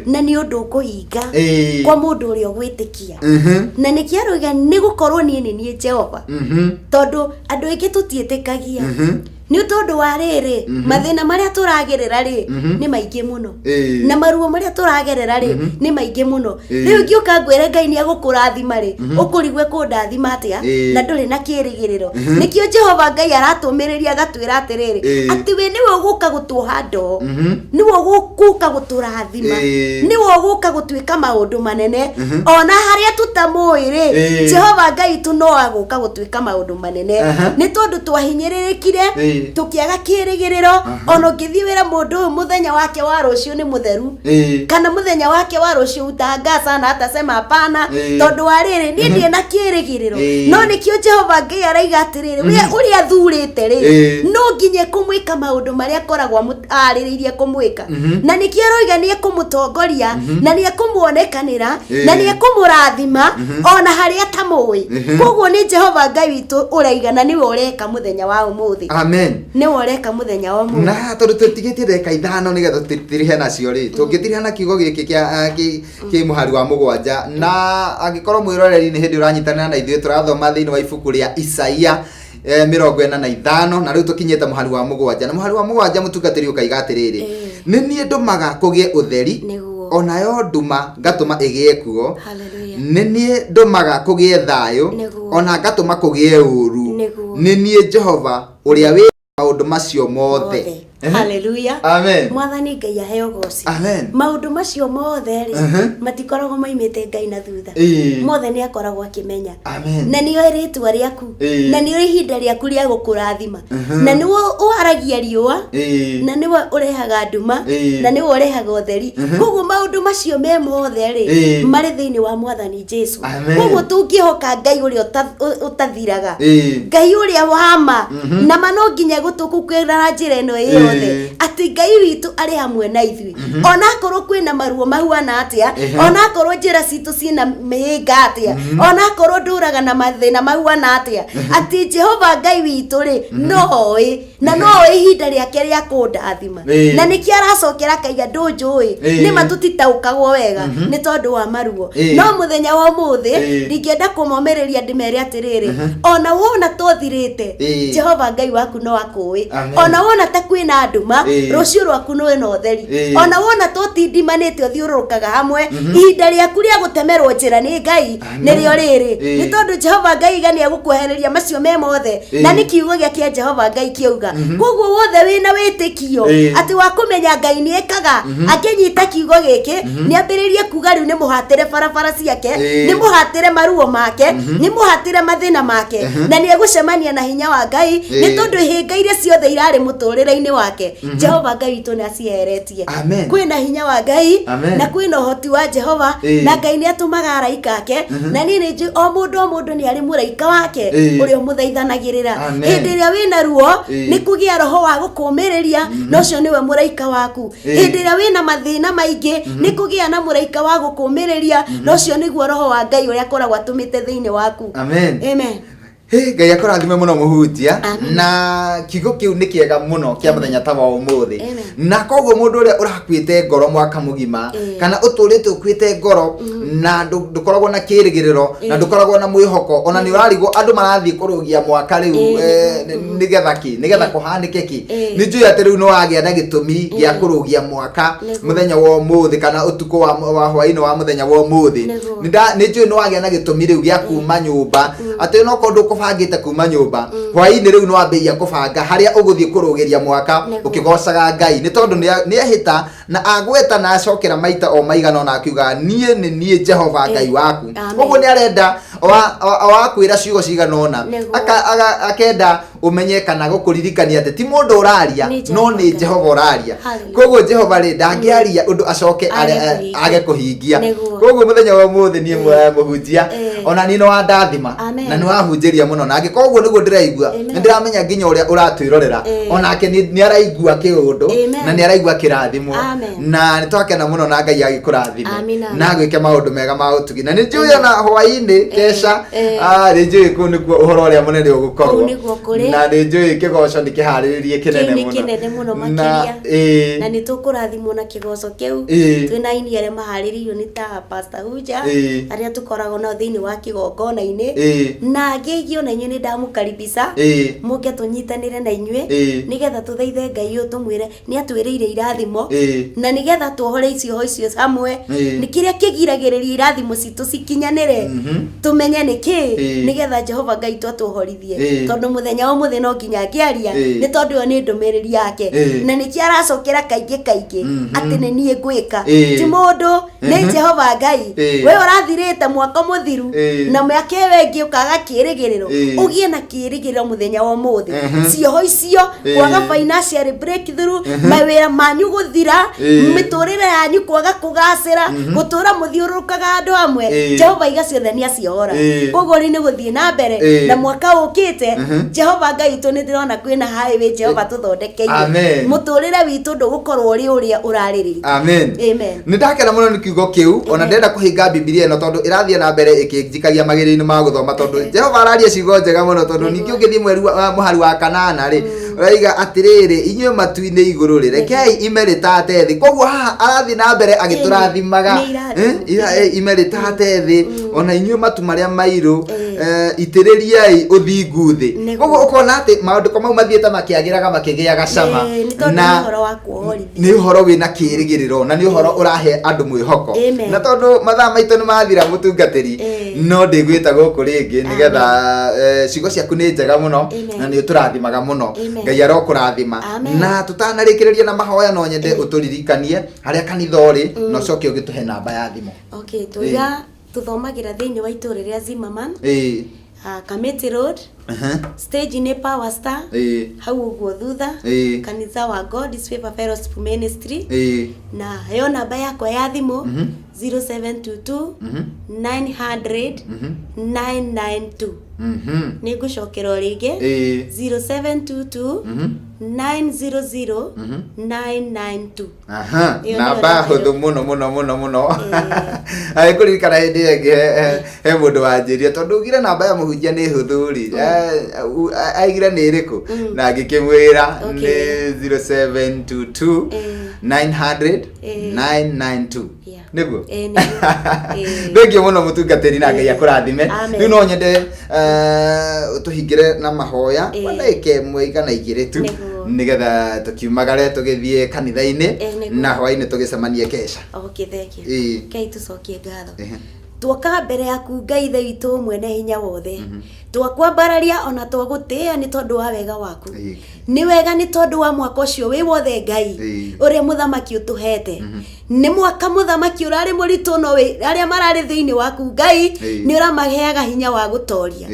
F: na nĩ ũndũ ũkũhinga kwa mũndũ ũrĩa ũgwĩtĩkia. Na nĩkĩo arauga nĩ gũkorwo niĩ nĩ niĩ Jehova, tondũ andũ aingĩ tũtiĩtĩkagia, nĩ tondũ wa rĩrĩ, mathĩna marĩa tũragerera rĩ, nĩ maingĩ mũno, na maruo marĩa tũragerera rĩ, nĩ maingĩ mũno. Rĩu ingĩũka ngwĩre Ngai nĩ egũkũrathima rĩ, ũkũrigwe kũndathima atĩa, na ndũrĩ na kĩrĩgĩrĩro? Nĩkĩo Jehova Ngai aratũmĩrĩria agatwĩra atĩrĩrĩ, atĩ we nĩwe ũgũka gũtũha ndoo, nĩwe ũgũka gũtũrathima, nĩwe ũgũka gũtuĩka maũndũ manene ona harĩa tũtamũĩ rĩ. Jehova Ngai tu no agũka gũtuĩka maũndũ manene, nĩ tondũ twahinyĩrĩrĩkire, tũkĩaga kĩrĩgĩrĩro. Ona ũngĩthiĩ wĩra mũndũ ũyũ mũthenya wake wa rũciũ nĩ mũtheru, kana mũthenya wake wa rũciũ utanga sana, atasema hapana, tondũ wa rĩrĩ, niĩ ndirĩ na kĩrĩgĩrĩro. No nĩkĩo Jehova Ngai araiga atĩrĩrĩ, we ũrĩa athurĩte rĩ, no nginya kũmwĩka maũndũ marĩa akoragwo arĩrĩirie kũmwĩka. Na nĩkĩo aroiga nĩ ekũmũtongoria, na nĩ ekũmuonekanĩra, na nĩ ekũmũrathima ona harĩa atamũĩ. Koguo nĩ Jehova Ngai witũ ũraiga, na nĩwe ũreka mũthenya wa ũmũthĩ.
E: Amen.
F: Nĩwe ũreka mũthenya wa ũmũthĩ.
E: Na tondũ tũtigĩtie ndagĩka 5 nĩgetha tũtirihe nacio rĩ, tũngĩtiriha na kiugo gĩkĩ kĩa kĩ mũhari wa 7. Na angĩkorwo mwĩroreri nĩ hĩndĩ ũranyitanĩra na ithuĩ, tũrathoma thĩinĩ wa ibuku rĩa Isaia 45, na rĩu tũkinyĩte mũhari wa 7. Na mũhari wa 7, mũtungatĩri, ũkaiga atĩrĩrĩ, "Nĩ niĩ ndũmaga kũgĩe ũtheri, onayo nduma ngatũma ĩgĩe kuo.
F: Hallelujah.
E: Nĩ niĩ ndũmaga kũgĩe thayũ, ona ngatũma kũgĩe ũũru. Nĩ niĩ Jehova ũrĩa wĩ maũndũ macio mothe."
F: Mothe. Hallelujah.
E: Amen.
F: Mwathani Ngai aheo goci.
E: Amen.
F: Maũndũ macio mothe rĩ, matikoragwo maimĩte Ngai na thutha. Mothe nĩ akoragwo akĩmenya.
E: Amen.
F: Na nĩoĩ rĩtwa rĩaku, na nĩoĩ ihinda rĩaku rĩa gũkũrathima, na nĩwe ũharagia riũa, na nĩwe ũrehaga nduma, na nĩwe ũrehaga ũtheri. Koguo maũndũ macio me mothe rĩ, marĩ thĩinĩ wa Mwathani Jesu.
E: Amen.
F: Koguo tũngĩhoka Ngai ũrĩa ũtathiraga, Ngai ũrĩa wa ma, na ma no nginya gũtũkũkwĩra na njĩra ĩno ĩ yothe, atĩ Ngai witũ arĩ hamwe na ithuĩ, ona akorwo kwĩna maruo mahuana atĩa, ona akorwo njĩra citũ ciĩna mĩhĩnga atĩa, ona akorwo ndũraga na mathĩna mahuana atĩa, atĩ Jehova Ngai witũ rĩ, no oĩ, na no oĩ ihinda rĩake rĩa kũndathima. Na nĩkĩo aracokera akaiga ndũnjũĩ. Nĩma tũtitaũkagwo wega nĩ tondũ wa maruo, no mũthenya wa ũmũthĩ ndingĩenda kũmomĩrĩria ndĩmere atĩrĩrĩ, ona wona tũthirĩte, Jehova Ngai waku no akũĩ.
E: Amen.
F: Ona wona ta kwĩna nduma, rũciũ rwaku nĩ na ũtheri. Ona wona tũtindimanĩte ũthiũrũrũkaga hamwe, ihinda rĩaku rĩa gũtemerwo njĩra nĩ Ngai nĩrĩo rĩrĩ, nĩ tondũ Jehova Ngai iga nĩ egũkwehereria macio me mothe, na nĩ kiugo gĩa kĩa Jehova Ngai kĩauga. Koguo wothe wĩna wĩtĩkio atĩ wa kũmenya Ngai nĩ ekaga, akĩnyita kiugo gĩkĩ, nĩ ambĩrĩrie kuga rĩu nĩ mũhatĩre barabara ciake, nĩ mũhatĩre maruo make, nĩ mũhatĩre mathĩna make, na nĩ egũcemania na hinya wa Ngai, nĩ tondũ ihĩnga iria ciothe irarĩ mũtũrĩre-inĩ wake, Jehova Ngai witũ nĩ acieheretie.
E: Amen.
F: Kwĩna hinya wa Ngai,
E: Amen.
F: na kwĩna ũhoti wa Jehova, na Ngai nĩ atũmaga araika ake. Na niĩ nĩ njũĩ o mũndũ o mũndũ nĩ arĩ mũraika wake ũrĩa ũmũthaithanagĩrĩra.
E: Amen.
F: Hĩndĩ ĩrĩa wĩna ruo, nĩ kũgĩa roho wa gũkũmĩrĩria, na ũcio nĩwe mũraika waku. Hĩndĩ ĩrĩa wĩna mathĩna maingĩ, nĩ kũgĩa na mũraika wa gũkũmĩrĩria, na ũcio nĩguo roho wa Ngai ũrĩa akoragwo atũmĩte thĩinĩ waku.
E: Amen.
F: Amen.
E: Hĩ, Ngai akũrathime mũno mũhunjia.
F: Amen.
E: Na kiugo kĩu nĩ kĩega mũno kĩa mũthenya ta wa ũmũthĩ.
F: Amen.
E: Na koguo mũndũ ũrĩa ũrakuĩte ngoro mwaka mũgima, kana ũtũrĩte ũkuĩte ngoro na ndũkoragwo na kĩrĩgĩrĩro na ndũkoragwo na mwĩhoko, ona nĩ ũrarigwo andũ marathiĩ kũrũgia mwaka rĩu, nĩgetha kĩ, nĩgetha kũhanĩke kĩ. Nĩ njũĩ atĩ rĩu nĩ wagĩa na gĩtũmi gĩa kũrũgia mwaka mũthenya wa ũmũthĩ kana ũtukũ wa hwaĩ-inĩ wa mũthenya wa ũmũthĩ. Nĩ njũĩ nĩ wagĩa na gĩtũmi rĩu gĩa kuma nyũmba, atĩ onokorwo ndũkũbangĩte kuma nyũmba hwaĩ-inĩ, rĩu nĩ wambĩrĩria kũbanga harĩa ũgũthiĩ kũrũgĩria mwaka ũkĩgocaga Ngai, nĩ tondũ nĩ ehĩta na agweta na acokera maita o maigana ona akiuga, "Niĩ nĩ niĩ Jehova Ngai waku."
F: Amen.
E: Ũguo nĩ arenda o akwĩra ciugo cigana ũna, akenda ũmenye kana gũkũririkania atĩ ti mũndũ ũraria,
F: Nĩ
E: no nĩ
F: Jehova.
E: Jehova ũraria.
F: Hallelujah.
E: Koguo Jehova rĩ, ndangĩaria ũndũ acoke
F: Age kũhingia.
E: age kũhingia. Koguo mũthenya wa ũmũthĩ niĩ mũhunjia, ona niĩ nĩ wandathima
F: Amen.
E: na nĩ wahunjĩria mũno, na angĩkorwo ũguo nĩguo ndĩraigua, nĩ ndĩramenya nginya ũrĩa ũratwĩrorera onake nĩ araigua kĩũndũ
F: Amen.
E: na nĩ araigua kĩrathimo.
F: Amen.
E: Na nĩ twakena mũno, na Ngai agĩkũrathime
F: Amina.
E: na agwĩke maũndũ mega ma ũtugi, na nĩ njũĩ ona hwaĩ-inĩ keca, nĩ njũĩ kũu nĩkuo ũhoro ũrĩa mũnene ũgũkorwo.
F: Kũu nĩkuo kũrĩ.
E: Na nĩ njũĩ kĩgoco nĩ kĩharĩrĩrie kĩnene
F: Kĩu nĩ
E: mũno.
F: kĩnene mũno
E: Na
F: makĩria. Na nĩ tũkũrathimwo na kĩgoco kĩu. Twĩna aini arĩa maharĩrĩirio nĩ ta Pastor Huja, arĩa tũkoragwo nao thĩinĩ wa kĩgongona-inĩ, na angĩ aingĩ. Ona inyuĩ nĩ ndamũkaribisha mũke tũnyitanĩre na inyuĩ, nĩgetha tũthaithe Ngai ũyũ, tũmwĩre nĩ atwĩrĩire irathimo, na nĩgetha tuohore icioho icio hamwe. Nĩ kĩrĩa kĩgiragĩrĩria irathimo citũ cikinyanĩre, tũmenye nĩ kĩ, nĩgetha Jehova Ngai twatuohorithie, tondũ mũthenya wa ũmũthĩ no nginya ngĩaria, nĩ tondũ ĩyo nĩ ndũmĩrĩri yake, na nĩkĩo aracokera kaingĩ kaingĩ atĩ nĩ niĩ ngwĩka, ti mũndũ, nĩ Jehova Ngai. We ũrathirĩte mwaka mũthiru na mĩaka ĩyo ĩngĩ ũkaga kĩrĩgĩrĩro, ũgĩe na kĩrĩgĩrĩro mũthenya wa ũmũthĩ. Cioho icio, kwaga financial breakthrough, mawĩra manyu gũthira, mĩtũrĩre yanyu kwaga kũgacĩra, gũtũra mũthiũrũrũkaga andũ amwe, Jehova iga ciothe nĩ aciohora. Koguo rĩ, nĩ gũthiĩ na mbere na mwaka ũkĩte. Jehova Ngai witũ, nĩ ndĩrona kwĩna highway Jehova tũthondekeire.
E: Amen.
F: Mũtũrĩre witũ ndũgũkorwo ũrĩ ũrĩa ũrarĩ rĩngĩ.
E: Amen.
F: Amen.
E: Nĩ ndakena mũno nĩ kiugo kĩu. Ona ndĩrenda kũhinga Bibilia ĩno tondũ ĩrathiĩ na mbere ĩkĩnjikagia magĩrĩro-inĩ ma gũthoma, tondũ Jehova araria ciugo njega mũno, tondũ ningĩ ũngĩthiĩ mweri wa mũhari wa kanana rĩ, ũraiga atĩrĩrĩ, "Inyuĩ matu-inĩ igũrũ rĩ, rekei ime rĩtate thĩ." Koguo haha arathiĩ na mbere agĩtũrathimaga.
F: Nĩ irathimo.
E: Ime rĩtate thĩ, ona inyuĩ matu marĩa mairũ, itĩrĩriai ũthingu thĩ. Koguo ũkona atĩ maũndũ mau mathiĩte makĩagĩraga, makĩgĩaga cama.
F: Nĩ tondũ nĩ ũhoro wa kuohorithia.
E: Nĩ ũhoro wĩna kĩĩrĩgĩrĩro na nĩ ũhoro ũrahe andũ mwĩhoko.
F: Amen.
E: Na tondũ mathaa maitũ nĩ mathira, mũtungatĩri, no ndĩgwĩta gũkũ rĩngĩ nĩgetha ciugo ciaku nĩ njega mũno
F: Amen.
E: na nĩ ũtũrathimaga mũno.
F: Amen.
E: Ngai arokũrathima.
F: Amen.
E: Na tũtanarĩkĩrĩria na mahoya, no nyende ũtũririkanie harĩa kanitha ũrĩ na ũcoke ũgĩtũhe namba ya thimũ.
F: Okay, tuiga tũthomagĩra thĩinĩ wa itũũra rĩa Zimmerman, Kamiti Road, stage nĩ Power Star, hau ũguo thutha, kanitha wa God is Favor Fellowship Ministry. Na heo namba yakwa ya thimũ, 0722 900 992. Nĩ ngũcokera o rĩngĩ, 0722 900 992.
E: Aha,
F: Ĩyo nĩyo
E: namba
F: namba.
E: hũthũ mũno mũno mũno mũno. Agĩkũririkana hĩndĩ ĩyo ĩngĩ he mũndũ wanjĩrire, tondũ ugire namba ya mũhunjia nĩ hũthũ rĩ, aigire nĩ ĩrĩkũ, na ngĩkĩmwĩra nĩ 0722 900 992. Nĩguo.
F: Ĩĩ, nĩguo. Ĩĩ.
E: Thengiũ mũno mũtungatĩri, na Ngai akũrathime.
F: Amen.
E: Rĩu no nyende tũhingĩre na mahoya kwa ndagĩka 1 kana 2 tu, nĩgetha tũkiumagare tũgĩthiĩ kanitha-inĩ,
F: Nĩguo.
E: na hwaĩ-inĩ tũgĩcemanie kesha.
F: Okay, thank you. Ngai, tũcokie ngatho. Tuoka mbere yaku, Ngai Ithe witũ mwene hinya wothe, twakwambararia ona twagũtĩĩa nĩ tondũ wa wega waku. Nĩ wega nĩ tondũ wa mwaka ũcio wĩ wothe, Ngai, ũrĩa mũthamaki ũtũhete. Nĩ mwaka mũthamaki ũrarĩ mũritũ, no arĩa mararĩ thĩinĩ waku, Ngai, nĩ ũramaheaga hinya wa gũtoria.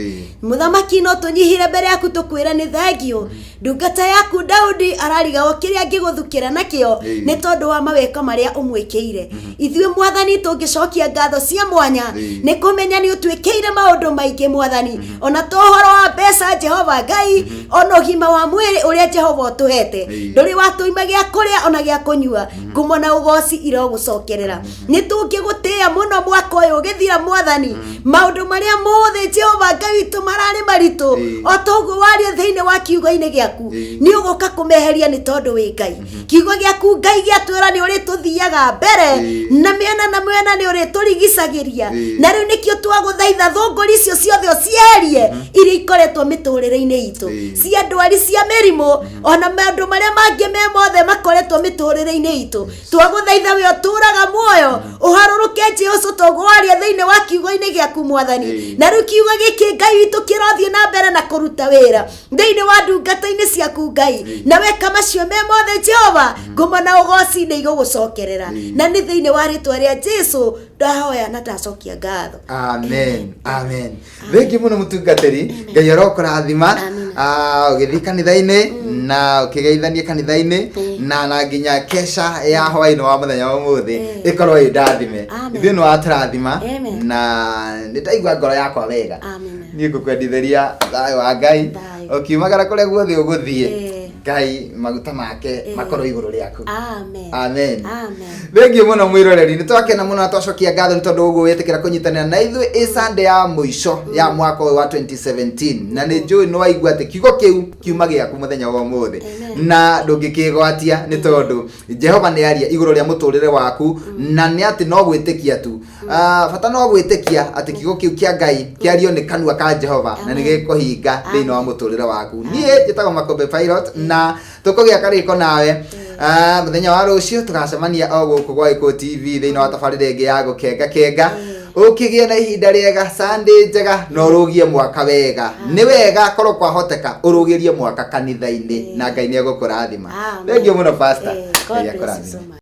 F: Mũthamaki, no tũnyihire mbere yaku tũkwĩre nĩ thengio. Ndungata yaku Daudi ararigagwo kĩrĩa angĩgũthukĩra nakĩo, nĩ tondũ wa mawĩko marĩa ũmwĩkĩire. Ithuĩ, Mwathani, tũngĩcokia ngatho cia mwanya nĩ kũmenya nĩ ũtwĩkĩire maũndũ maingĩ, Mwathani. Ona to ũhoro wa mbeca, Jehova Ngai, ona ũgima wa mwĩrĩ ũrĩa Jehova ũtũhete, ndũrĩ watũima gĩa kũrĩa ona gĩa kũnyua. Ngumo na ũgoci irogũcokerera. Nĩ tũngĩgũtĩĩa mũno mwaka ũyũ ũgĩthira, Mwathani. Maũndũ marĩa mothe, Jehova Ngai witũ, mararĩ maritũ, o toguo waria thĩinĩ wa kiugo-inĩ gĩaku, nĩ ũgũka kũmeheria nĩ tondũ wĩ Ngai. Kiugo gĩaku, Ngai, gĩatwĩra nĩ ũrĩtũthiaga mbere na mĩena na mwena, nĩ ũrĩtũrigicagĩria. Na rĩu nĩkĩo twagũthaitha, thũngũri icio ciothe ũcieherie iria ikoretwo mĩtũrĩre-inĩ itũ, cia ndwari, cia mĩrimũ, ona maũndũ marĩa mangĩ me mothe makoretwo mĩtũrĩre-inĩ itũ. Twagũthaitha, we ũtũraga muoyo, ũharũrũke, Jesu, toguo waria thĩinĩ wa kiugo-inĩ gĩaku, Mwathani. Na rĩu kiugo gĩkĩ, Ngai witũ, kĩrothiĩ na mbere na kũruta wĩra thĩinĩ wa ndungata-inĩ ciaku, Ngai, na weka macio me mothe, Jehova, ngumo na ũgoci nĩ igũgũcokerera. Na nĩ thĩinĩ wa rĩtwa rĩa Jesu ndahoya na ndacokia ngatho.
E: Amen, amen. Thengi mũno, mũtungatĩri. Ngai arokũrathima.
F: Amina.
E: Ah, ũgĩthiĩ kanitha-inĩ na ũkĩgeithania kanitha-inĩ na nginya kesha ya hwaĩ-inĩ wa mũthenya wa ũmũthĩ ĩkorwo ĩ ndathime.
F: Amen.
E: Ithuĩ nĩ watũrathima
F: Amen.
E: na nĩ ndaigua ngoro yakwa wega.
F: Amina.
E: Niĩ ngũkwendithĩria thayũ wa Ngai.
F: Thayũ.
E: Ũkiumagara kũrĩa guothe ũgũthiĩ, Ngai maguta make makorwo igũrũ rĩaku.
F: Amen.
E: Amen.
F: Amen.
E: Thengiũ mũno, mwĩroreri. Nĩ twakena mũno na twacokia ngatho nĩ tondũ ũguo wĩtĩkĩra kũnyitanĩra na ithuĩ ĩ Sunday ya mũico ya mwaka ũyũ wa 2017. Na nĩ njũĩ nĩ waigua atĩ kiugo kĩu kiuma gĩaku mũthenya wa ũmũthĩ.
F: Amen.
E: Na ndũngĩkĩgwatia nĩ tondũ Jehova nĩ aria igũrũ rĩa mũtũrĩre waku, na nĩ atĩ no gwĩtĩkia tu. Ah, bata no gwĩtĩkia atĩ kiugo kĩu kĩa Ngai kĩario nĩ kanua ka Jehova na nĩ gĩkũhinga thĩinĩ wa mũtũrĩre waku. Niĩ njĩtagwo Makombe Pilot na tũkũgĩa karĩko nawe. Ah, mũthenya wa rũciũ tũgacemania o gũkũ gwa Gĩkũyũ TV thĩinĩ wa tabarĩra ĩngĩ ya gũkenga kenga. Ũkĩgĩe na ihinda rĩega, Sunday njega, na ũrũgie mwaka wega. Nĩ wega korwo kwahoteka ũrũgĩrie mwaka kanitha-inĩ, na Ngai nĩ egũkũrathima.
F: Amen.
E: Thengiũ mũno, Pastor.
F: God
E: Ngai
F: bless you
E: akũrathime.
F: so much.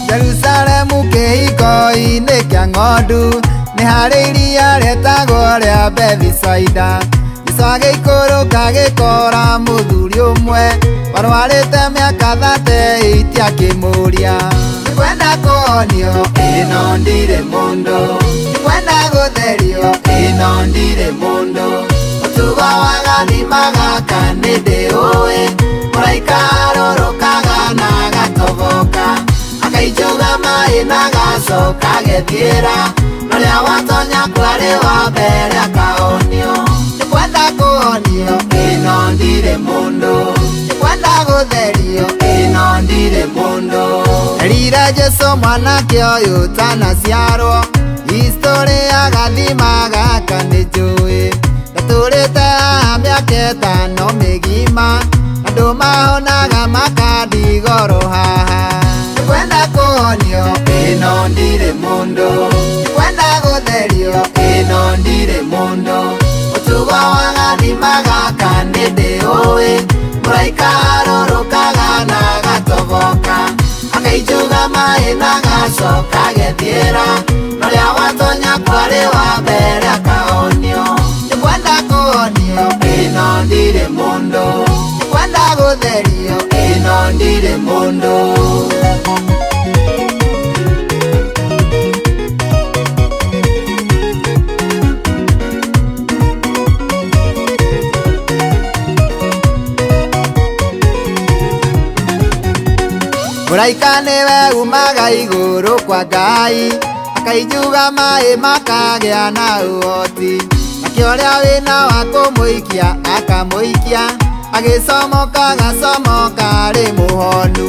E: Jerusalemu kĩhiko-inĩ kĩa ng'ondu nĩ harĩ iria rĩetagwo rĩa Bethisaida. Jesũ agĩikũrũka agĩkora mũthuri ũmwe warwarĩte mĩaka 38, akĩmũria, "Nĩngwenda kũhonio, ĩno ndirĩ mũndũ. Nĩngwenda gũtherio, ĩno ndirĩ mũndũ. Mũtugo wa gathima gaka nĩ ndĩũĩ, mũraika arũrũkaga na agatoboka, akainjuga maĩ na agacoka agethiĩra, norĩa watonya kwarĩ wa mbere akahonio. Nĩngwenda kũhonio, ĩno ndirĩ mũndũ. Nĩngwenda gũtherio, ĩno ndirĩ mũndũ." Erire Jesu, "Mwanake ũyũ tanaciarwo, historĩ ya gathima gaka nĩ njũĩ. Ndatũrĩte haha mĩaka 5 mĩgima, andũ mahonaga makandigoro haha. Nĩngwenda kũhonio, ĩno ndirĩ mũndũ. Nĩngwenda gũtherio, ĩno ndirĩ mũndũ. Mũtugo wa gathima gaka nĩ ndĩũĩ, mũraika arũrũkaga na agatoboka, akainjuga maĩ na agacoka agethiĩra, norĩa watonya kwarĩ wa mbere akahonio. Nĩngwenda kũhonio, ĩno ndirĩ mũndũ. Nĩngwenda gũtherio, ĩno ndirĩ mũndũ." Mũraika nĩwe umaga igũrũ kwa Ngai, akainjuga maĩ makagĩa na ũhoti, nakĩo ũrĩa wĩna wa kũmũikia akamũikia, agĩcomoka agacomoka arĩ mũhonu.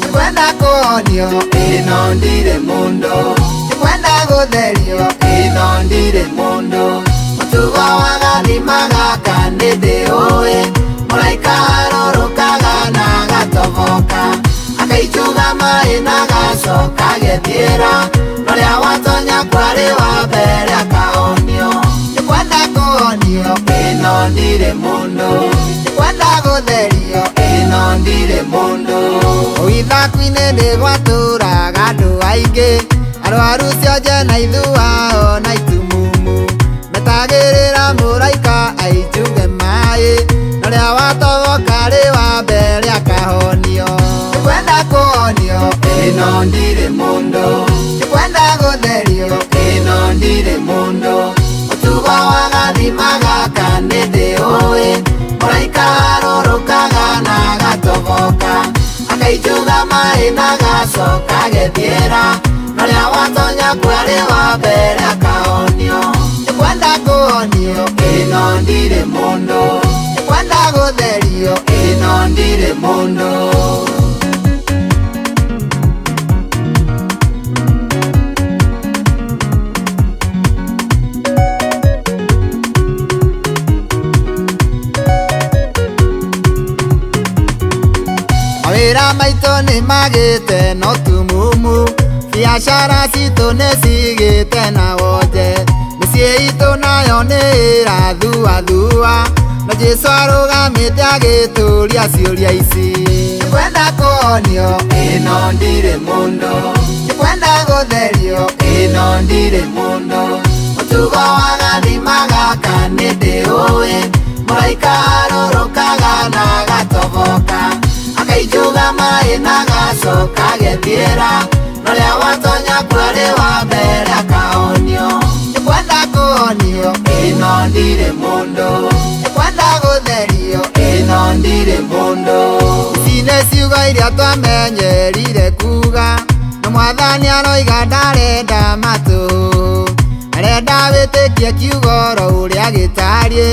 E: Nĩngwenda kũhonio, ĩno ndirĩ mũndũ. Nĩngwenda gũtherio, ĩno ndirĩ mũndũ. Mũtugo wa gathima gaka nĩ ndĩũĩ, mũraika arũrũkaga na agatoboka, akainjuga maĩ na agacoka agethiĩra, norĩa watonya kwarĩ wa mbere akahonio. Nĩngwenda kũhonio, ĩno ndirĩ mũndũ. Nĩngwenda gũtherio, ĩno ndirĩ mũndũ. Ithaku-inĩ nĩ gwatũraga andũ aingĩ, arwaru cionje na ithua ona itumumu, metagĩrĩra mũraika. Aijuge maĩ Noria watogoka rĩ wa mbere akahonio Ndikwenda kũhonio ĩno ndirĩ mũndũ Ndikwenda gũtherio ĩno ndirĩ mũndũ Mũtugo wa gathima gaka nĩndĩũĩ Mũraika arũrũkaga na agatoboka Akaijuga maĩ na agacoka agethiĩra Noria watonya kuo arĩ wa mbere akahonio Ndikwenda kũhonio ĩno ndirĩ mũndũ Ndikwenda gũtherio ĩno ndirĩ mũndũ Mawĩra maitũ nĩ magĩte no tumumu Biacara citũ nĩ cigĩte na wonje Mĩciĩ itũ nayo nĩ ĩrathuathua Na Jesũ arũgamĩte agĩtũria ciũria ici Ndikwenda kũhonio ĩno ndirĩ mũndũ Ndikwenda gũtherio ĩno ndirĩ mũndũ Mũtugo wa gathima gaka nĩndĩũĩ Mũraika arũrũkaga na agatoboka Akaijuga maĩ na agacoka agethiĩra Noria watonya kuo arĩ wa mbere akahonio Ndikwenda kũhonio ĩno ndirĩ mũndũ Ndikwenda gũtherio ĩno ndirĩ mũndũ Ici nĩ ciugo iria twamenyerire kuga No mwathani aroiga ndarenda matũ Arenda wĩtĩkie kiugo oro ũrĩa gĩtariĩ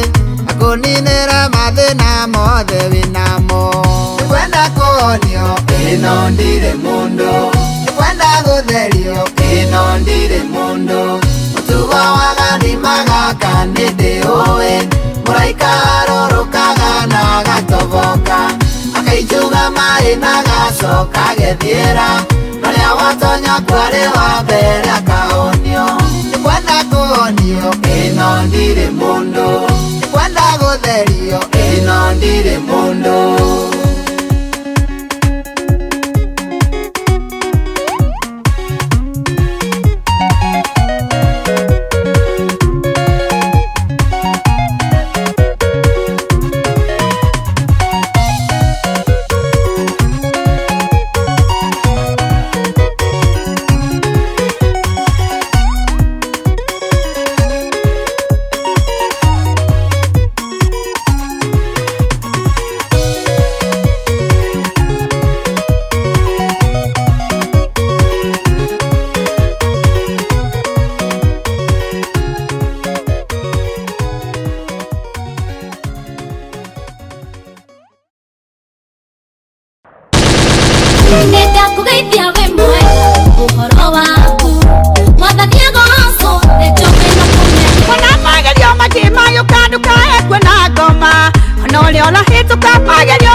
E: Akũninĩre mathĩna mothe wĩnamo Ndikwenda kũhonio ĩno ndirĩ mũndũ Ndikwenda gũtherio ĩno ndirĩ mũndũ Mũtugo wa gathima gaka nĩndĩũĩ Mũraika arũrũkaga na agatoboka Akaijuga maĩ na agacoka agethiĩra Noria watonya kuo arĩ wa mbere akahonio Ndikwenda kũhonio ĩno ndirĩ mũndũ Ndikwenda gũtherio ĩno ndirĩ mũndũ
A: Nĩndakũgeithia wĩ mwega ũhoro waku Mwathani agocwo nĩ njũĩ na kũmenya
B: Ona magerio makĩmayũka ndũkae kuona ngoma Ona ũrĩa ũrahĩtũka magerio